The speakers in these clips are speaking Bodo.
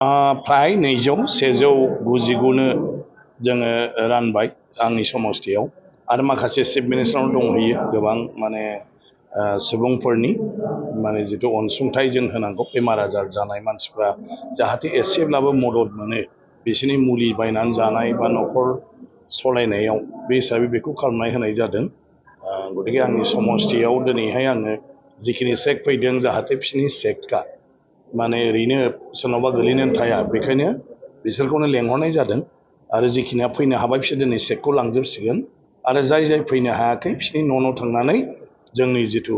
फ्राय 190नो जोङो रानबाय आंनि समस्थियाव आरो माखासे चिफ मिनिस्टारनाव दंहैयो गोबां माने सुबुंफोरनि माने जिथु अनसुंथाइ जों होनांगौ बेमार आजार जानाय मानसिफ्रा जाहाथे एसेब्लाबो मदद मोनो बिसोरनि मुलि बायनानै जानाय बा न'खर सालायनायाव बे हिसाबै बेखौ खालामनाय होनाय जादों। गतिके आंनि समस्थियाव दिनैहाय आङो जिखिनि चेक फैदों जाहाथे बिसोरनि चेकआ माने ओरैनो सोरनावबा गोलैनानै थाया बेखायनो बिसोरखौनो लेंहरनाय जादों आरो जिखिनिया फैनो हाबाय बिसोर दिनै चेकखौ लांजोबसिगोन आरो जाय फैनो हायाखै बिसोरनि न' थांनानै जोंनि जिथु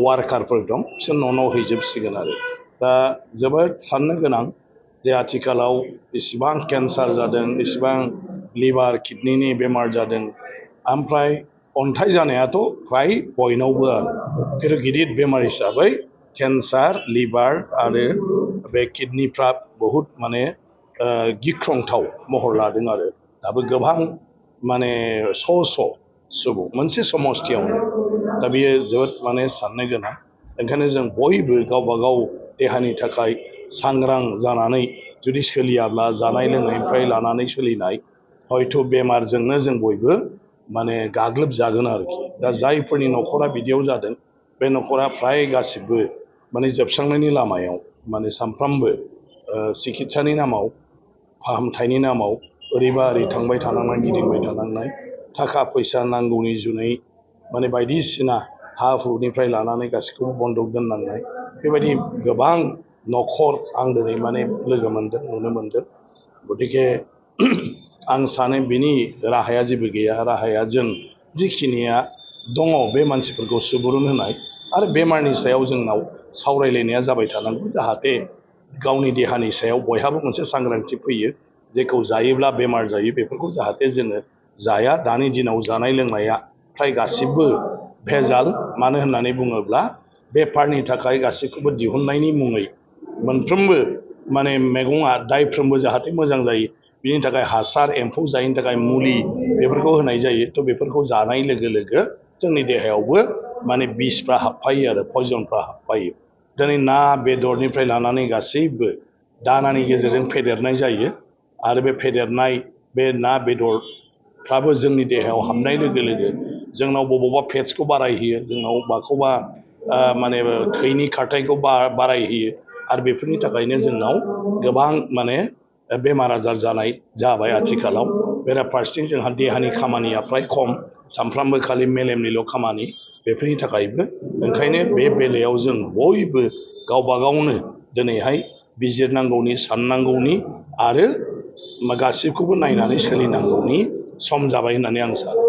वार्कारफोर दं बिसोर न' हैजोबसिगोन आरो दा जोबोद साननो गोनां जे आथिखालाव इसिबां केन्सार जादों इसिबां लिभार किडनिनि बेमार जादों ओमफ्राय अन्थाइ जानायाथ' फ्राय बयनावबो आरो गिदिर बेमार हिसाबै केन्सार लिभार आरो बे किडनिफ्रा बहुद माने गिख्रंथाव महर लादों आरो दाबो गोबां माने स' सुबुं मोनसे समस्थियावनो दा बेयो जोबोद माने साननो गोनां ओंखायनो जों बयबो गावबा गाव देहानि थाखाय सांग्रां जानानै जुदि सोलियाब्ला जानाय लोंनायनिफ्राय लानानै सोलिनाय हयथ' बेमारजोंनो जों बयबो माने गाग्लोबजागोन आरोखि दा जायफोरनि न'खरा बिदियाव जादों बे न'खरा फ्राय गासिबो माने जोबस्रांनायनि लामायाव माने सानफ्रामबो सिकित्सानि नामाव फाहामथायनि नामाव ओरैबा ओरै थांबाय थानांनाय गिदिंबाय थानांनाय थाखा फैसा नांगौनि जुनै माने बायदिसिना हा हुनिफ्राय लानानै गासिखौबो बन्दक दोननांनाय बेबायदि गोबां न'खर आं दिनै माने लोगो मोनदों नुनो मोनदों गतिके आं सानो बिनि राहाया जेबो गैया राहाया जों जिखिनिया दङ बे मानसिफोरखौ सुबुरुन होनाय आरो बेमारनि सायाव जोंनाव सावरायलायनाया जाबाय थानांगौ जाहाथे गावनि देहानि सायाव बयहाबो मोनसे सांग्रांथि फैयो जेखौ जायोब्ला बेमार जायो बेफोरखौ जाहाथे जोङो जाया दानि दिनाव जानाय लोंनाया फ्राय गासिबो भेजाल मानो होननानै बुङोब्ला बेफारनि थाखाय गासैखौबो दिहुननायनि मुङै मोनफ्रोमबो माने मैगङा दायफ्रोमबो जाहाथे मोजां जायो बिनि थाखाय हासार एम्फौ जायैनि थाखाय मुलि बेफोरखौ होनाय जायो थ' बेफोरखौ जानाय लोगो लोगो जोंनि देहायावबो माने बिसफ्रा हाबफायो आरो पयजनफ्रा हाबफायो दिनै ना बेदरनिफ्राय लानानै गासैबो दानानि गेजेरजों फेदेरनाय जायो आरो बे फेदेरनाय बे ना बेदरफ्राबो जोंनि देहायाव हाबनाय लोगो लोगो जोंनाव बबावबा फेट्सखौ बारायहोयो जोंनाव माखौबा माने थैनि खारथायखौ बारायहोयो आरो बेफोरनि थाखायनो जोंनाव गोबां माने बेमार आजार जानाय जाबाय आथिखालाव बेराफारसेथिं जोंहा देहानि खामानिया फ्राय खम सानफ्रामबो खालि मेलेमनिल' खामानि बेफोरनि थाखायबो ओंखायनो बे बेलायाव जों बयबो गावबा गावनो दिनैहाय बिजिरनांगौनि साननांगौनि आरो गासिबखौबो नायनानै सोलिनांगौनि सम जाबाय होननानै आं सानो